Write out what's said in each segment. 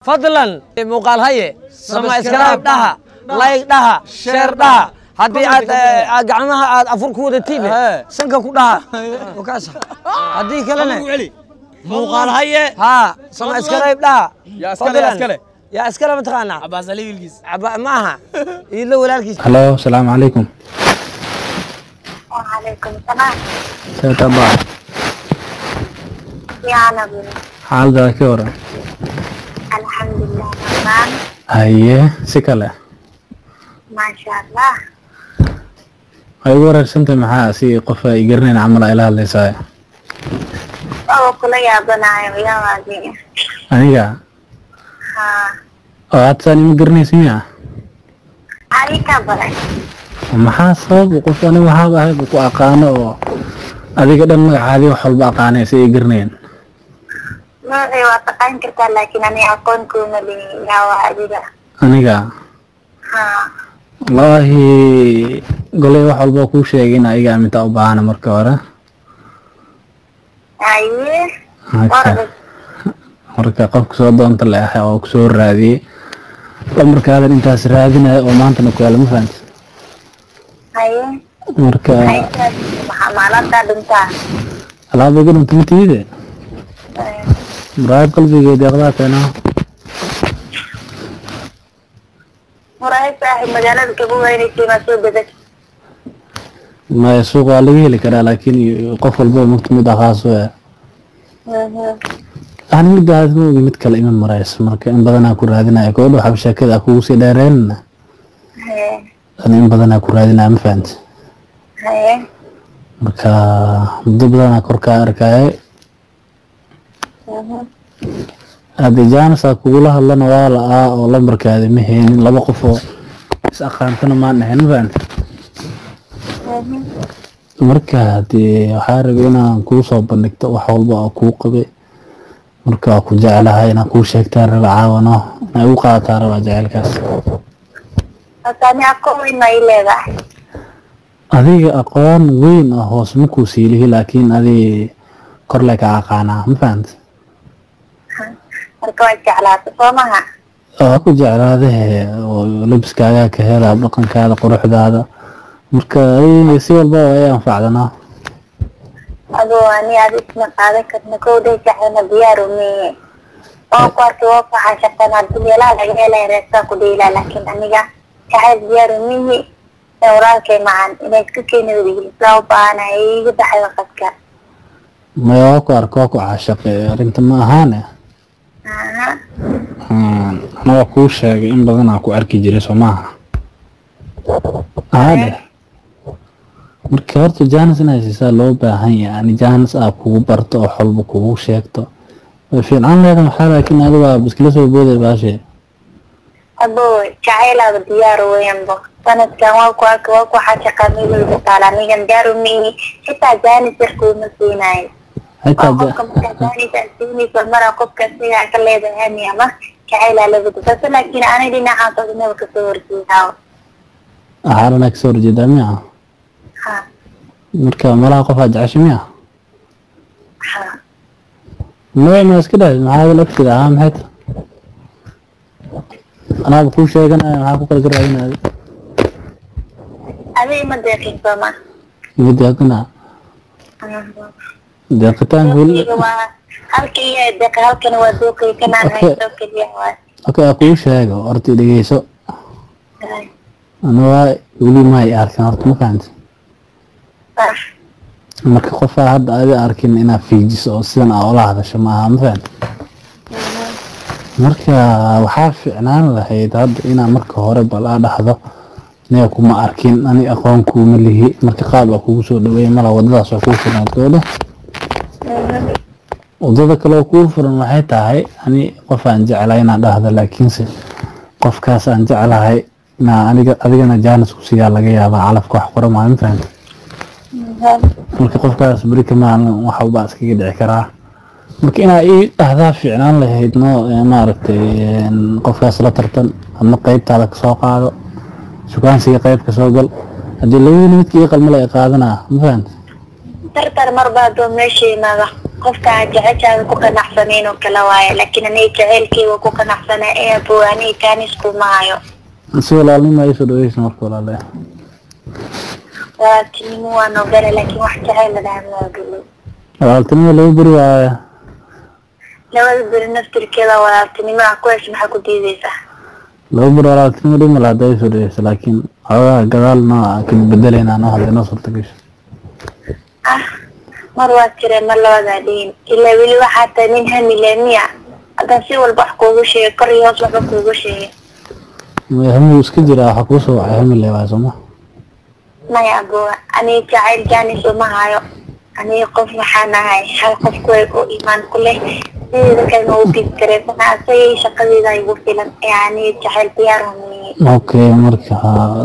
Fadlan muuqaal haye, subscribe dhaha, like dhaha, share dhaha. Haddii aad gacmaha aad afur ku wadatiin, sanka ku dhaha. Wakaas. Haddii kalena muuqaal haye haa, subscribe dhaha. Yaa iskale, yaa iskale. Yaa iskale mataqaanaa? Cabaas Ali wiilkiis. Ma aha iidlo walaalkiis. Halo, salaamu calaykum. وعليكم السلام. See tabaa? يا نبي. Xaaladaada ka waran? الحمد لله تمام. Haye, si kale. ما شاء الله. Way igu wareersantay, maxaa si qof ay garanayn camal ay la hadlaysaa? Oo kula yaabanayo, yaa waadi. Aniga? ها. Oo aad saan ima garanaysa miya? عليك baray. Maxaa sabab qof aniga waxaaba ahay ku aqaano oo adiga dhan magacaadii wax walba aqaanay si ay garanayn? Magacay waa taqaan kartaa, laakiin ani aqoon kuuma lihi. Yaa waa adiga? Aniga? Haa. Wallaahi goley wax walba kuu sheegay in ayaga amintaa u baahana marka hore. Haye. Marka warqad. Marka qofka soo doonta le ahay oo kusoo raadiyey lambarkaadan intaas raadinaya oo maantana ku yaala, ma fahanti? Haye. Marka maxaa maalintaa dhintaa? Alaaba iga dhunta ma tiide muraayad qalbigee deeqdaa keenaa. Muraayad saaxib magaalada kagu weynaysay maa soo gadat? Maya, suuqa waa laga heli karaa, laakiin qof walba mugta mid akhaas we ani midaas ma ogi, mid kale ima marayso. Marka in badanaa ku raadinaya koodha waxaba sheekada kugu sii dheereynana. Haye. Ani in badanaa ku raadinaya, ma fahanti? Haye. Marka muddo badanaa korkaa arkaya. Haddii jaanisaa kugula hadlana waa la-aa oo lambarkaada ma haynin, laba qof oo is aqaantana maan ahayn, ma fahanti? Marka hadee waxaa rabay inaan kuu soo bandhigto wax walba oo kuu qabay. Marka waa ku jeclahay inaan kuu sheegtaan raba caawano, inaa igu qaadataa rabaa jaceylkaas. Horta ani aqoon weyn ma ii leedahay? Adiga aqoon weyn oo hoos ma kuu siilihi, laakiin adi kor le kaa aqaanaa, ma fahanti? Marka waa jeclaatay, soo maha? Waa ku jeclaadahe oo labiskaagaa ka hela, dhaqankaada, quruxdaada. Marka adiga si walba waa i anfacdanaa. Adoo ani adi isma qaadan karna kowday, jacayna diyaaru miye. Waan ku arkay, waa ku xaashaqan, hadii meelaha laga helaya reestaan ku dhiilaa, laakiin aniga jacayl diyaaru miyi. Ee walaalkay macan inay iska keeni wadigisaa u baahanahay iiga baxay waqadka. Maya, waa ku arka, waa ku caashaqay, arrinta ma ahaane. Aha. Ana waa kuu sheegay, in badanaa ku arki jiray, soo maaha? Aade marka horta jaanis inay siisaa loo baahan yahay, ani jaanis aa kugu barto oo xolba kugu sheegto way fiican leedahay. Maxaa laakiin adiga waa iskala soo booday baashe. Abo, jacaylaaba diyaaru weyanbo. Sanadkan waa ku arkay, waa ku xaashaqaa, meel walba taala. Anigan diyaaru miyi, xitaa jaanis yar kuuma siinayo. Xitaa waa qofka markaa jaanis aad siinayso maraa qofka sigaa ka leedahay hami ama jacaylaa labada balse, laakiin ani dhinacaas odhanaba kasoo horjeedaa. Waxaa dhanaa kasoo horjeedaa miya? Ha. Marka malaha qofaa jecesha miya? Ha. Maya, ma iska dhahay? Maxaa adil agtida ahaa? Maxay tahay anaaba kuu sheeganaya, maxaa ku kala garaadinaya? Adiga ima deeqin, sooma? Ima deeqina deeqitaanka weli. Dooqiga waa halka iyo deeqa, halkana waa dooqiga kanaan. Okay. Haysto keliya waa. Okay, aa kuu sheego horta, i dhegeyso. Aniga weli ma ay arkin horta, ma fahanti? Sax. Marka qofaa hadda adi arkin inaad fiijiso oo sidan aa ula hadasho maaha, ma fahanti? Marka waxaa fiicnaan lahayd hadda inaa marka hore bal aa dhahdo aniga kuma arkin, ani aqoon kuuma lihi. Marka qaab aa kugu soo dhaweey mala, wadadaas waa kuu furnaad gabadha. Wadada kale oo kuu furan waxay tahay ani qof aan jeclahay inaan dhahdo, laakiinse qofkaas aan jeclahay inaa aniga adigana jaanis ku siiyaa laga yaabaa. Calafka wax qora maayo, ma fahanti? Marka qofkaas beri ka maalin wax walbaa iskaga dhici karaa. Marka inaa ii dhahdaa fiicnaan lahayd no, maaragtay, qofkaas la tartan ama qeybtaada kasoo qaado, sukaansiga qeyb kasoo gal. Haddii labadii midka ii qalma la i qaadanaa, ma fahanti? Tartar marba hadduu meesha yimaado Qofka aad jeceshaada ku qanacsanayn oo kale waaye, laakiin aniga jaceylkeyga ku qanacsanaa ee abo, aniga jaanis kuma hayo. Si walaalnimo ay soo dhaweysa marka, walaale. Walaaltinimo waan ogole, laakiin wax jaceyl la dhaha ma ogolo. Walaaltinimo 2 beri waaye. 2da beri naftirkeeda walaaltinimo ah ku hesha, maxaa ku diideysaa? 2 beri walaaltinimo dhib male hadday soo dhaweysa, laakiin xoogaa gadaal noo ka bedelaynaa noo hadday noo suurta gasho. Ah, mar waa jireen, mar labadaa dhihin, ilaa weli waxaa tahay nin hamile miya? Haddaan si walba wax kuugu sheegay, kor iyo hoos waxba kuugu sheegay. Maya, hamigu iska jiraa, waxaa kuu soo wacay hamile waay, sooma? Maya abo, aniga jacayl jaanis uma hayo. Aniga qof waxaan ahay hal qof ku eg oo iimaan ku leh, sideeda kalena u fikiraysan asagay shaqadeeda igu filan ee aniga jacayl diyaar umiye. Okay, marka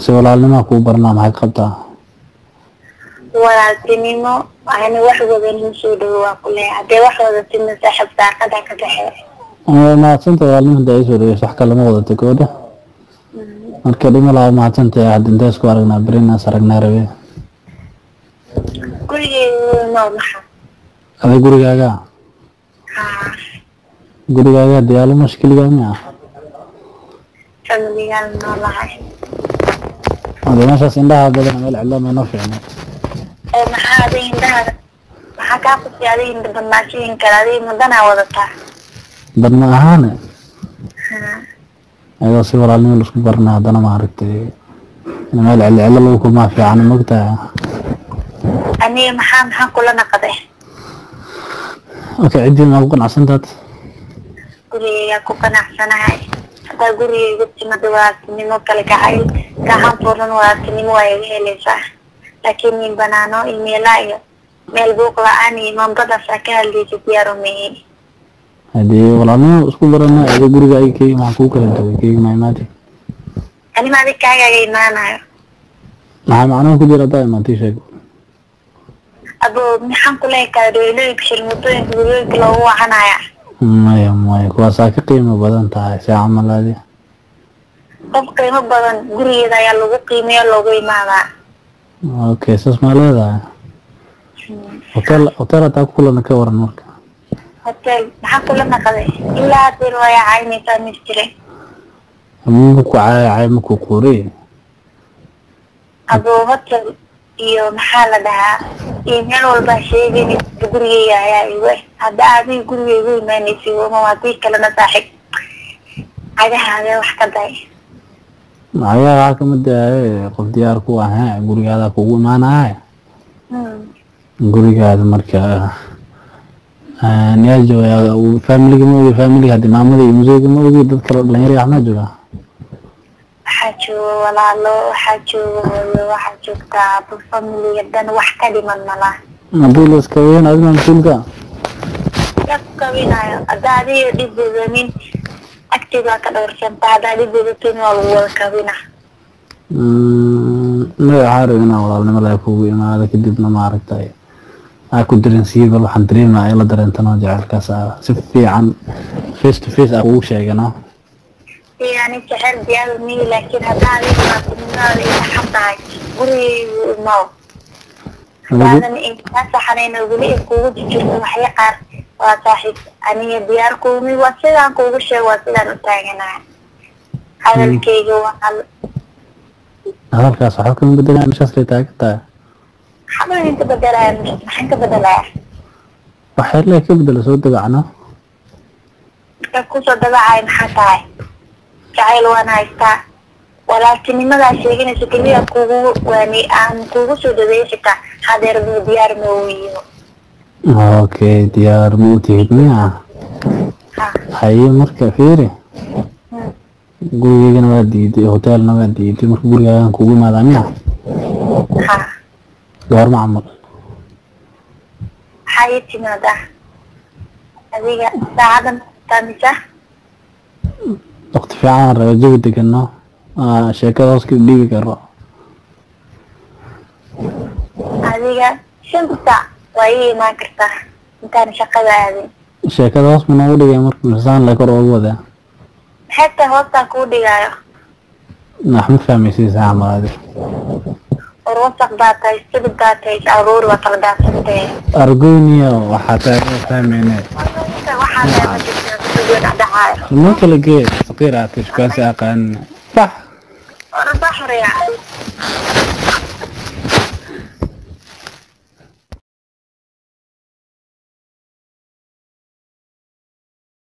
si walaalnimaa kuu baranaa, maxay ka qabtaa? Walaaltinimo ani wax wadanin soo dhawo waa ku leeyahay, haddee wax wadatina saaxiib daaqada ka baxee. Waa mahadsanta walaalnimo hadda ay soo dhaweyso, wax kale ma wadato gabadha. Marka dhima laha, mahadsantahay. Hadda intee isku aragnaa? Berinaas aragnaa rabe. Gurigeyga nool maxa? Ada gurigaaga? Haa. Gurigaaga diyaalo mashkiligaa miya? Familigaan noolahay. Hade meeshaas indhaha badan, meel cidlo ma noo fiicno. Oo maxaa adiga indhaha maxaa kaa qusay? Adiga indha badnaashiin kale adiga madanaa wadataa. Dad ma ahaane. Haa. Ayadoo si walaalnimo laisku barana, haddana maaragtay in meel cidlo cidlo lagu kulmaa fiican, mogtahay? Aniga maxaa kula naqday? Okay, ciddii maa ku qanacsantaad? Gurigeygaa ku qanacsanahay. Haddaa gurigeyga timada, walaaltinimo kale gacayl gacan furan walaaltinimo waa iga helaysaa, laakiin nin banaano iyo meelaa iyo meel buuq la-aan iyo mambadaasaa ka hadlaysa diyaar umeeyey. Haddii walaalnimo isku barana, adiga gurigaaga keyga maxaa kugu kala duway? Keyga ma imaatay? Anima adig kaagaaga imaanayo. Maxaa macnuhu ku jira haddaa imaatay, sheeg. Abo, maxaan kula ekaa dhoylooyinka, shirmutooyinka, guryooyinka loogu wacanaya? Maya maya, kuwaasaa ka qiimo badan tahay, see camal adi. Qof qiimo badan gurigeeda ayaa lagu qiimeeya, loogu imaadaa. Okay, saas maa leedahay? Hotel hataa ku kulana, ka waran marka? Hotel maxaa kula naqday? Ilaa hadeer waa caynaysaa mis jire. Maku caayacay, maku quriy. Abo, hotel iyo maxaa la dhahaa iyo meel walbaa sheegin, gurigeyga ayaa igu eh. Hadda adiga gurigeyga u imaanaysi uma, haddii kalena saaxiib cagahaaga wax ka day. Ayaa waxaa kamid ah qof diyaar ku ah gurigaada kugu imaanaya. Gurigaada marka yaa jooga? Familiga ma ogi, familiga haddi maamada iyo museyga ma ogi, dad kale oo dhalinyaro iyo waxmaa jooga? Waxaa jooga walaalo, waxaa jooga hooyo, waxaa joogta abo, familiga dhan wax ka dhiman malaha. Haddii la iska weyn, adima mas-uulka? Yaa ku kabinayo? Hadda adiga dhib wadanin agteeda waa ka dhowrsanta, haddaa dhib wadatin waa lagu wada kabina. Maya, waxaa rabay inaan walaalnimo laga kugu imaado, kadibna maaragtay aa ku dareensiiyey, bal waxaan dareemaya ay la dareentano jaceylkaas ah si fiican face to face aa kugu sheegano. Yani jecel diyaar miyi, laakiin haddaa adiga walaaltinimadaada ila xan tahay, gurigeygu imaw. Haddaadan inkaa saxanayna weli ay kugu jirto waxya qaar, waa saaxiib aniga diyaar kuumi. Waa sidaan kuugu sheego, waa sidaan u taaganahay, hadalkeyga waa hal. Hadalkaas waxba kama bedelaya, meeshaas lay taagan tahay. Waxba ka bedelaya? Maxaan ka bedelaya? Waxay lee ka bedela, soo dabacno. Marka kusoo dabacay maxaa tahay? Jacayl waan haystaa, walaaltinimadaa sheeganaysa keliya kugu waani aan kugu soo dhaweeyay, xitaa hadeer buu diyaar ma weyo. Okay, diyaar ma u tihid miya? Ha. Haye, marka fiiri, gurigeygana waa diiday, hotelna waa diiday, marka gurigaagan kugu imaadaa miya? Ha. Goorma camal? Maxaa ii timaadaa adiga saacadan taa mise? Waqti fiican aan raba, jawi degano, sheekada hoos ka dhiibi karo. Adiga 5 saac waa ii imaan kartaa intaan shaqada aadin. Sheekada hoos ma noogu dhigay marka, misaan la kor oogu wadaa? Maxay tahay hoostaan kuu dhigaayo? Wax ma fahmaysiisa camal adi. War wasaq baa tahay, sibid baa tahay, is aruuri, waa kala daadsantee. Argoyniyo waxaa tahay fahmayne. Waxaa tahay ma jirtaa kusugoon dhacdhacaayo. Noo kala gee, saqiir aad shukaansi aqaan bax. War baxriya.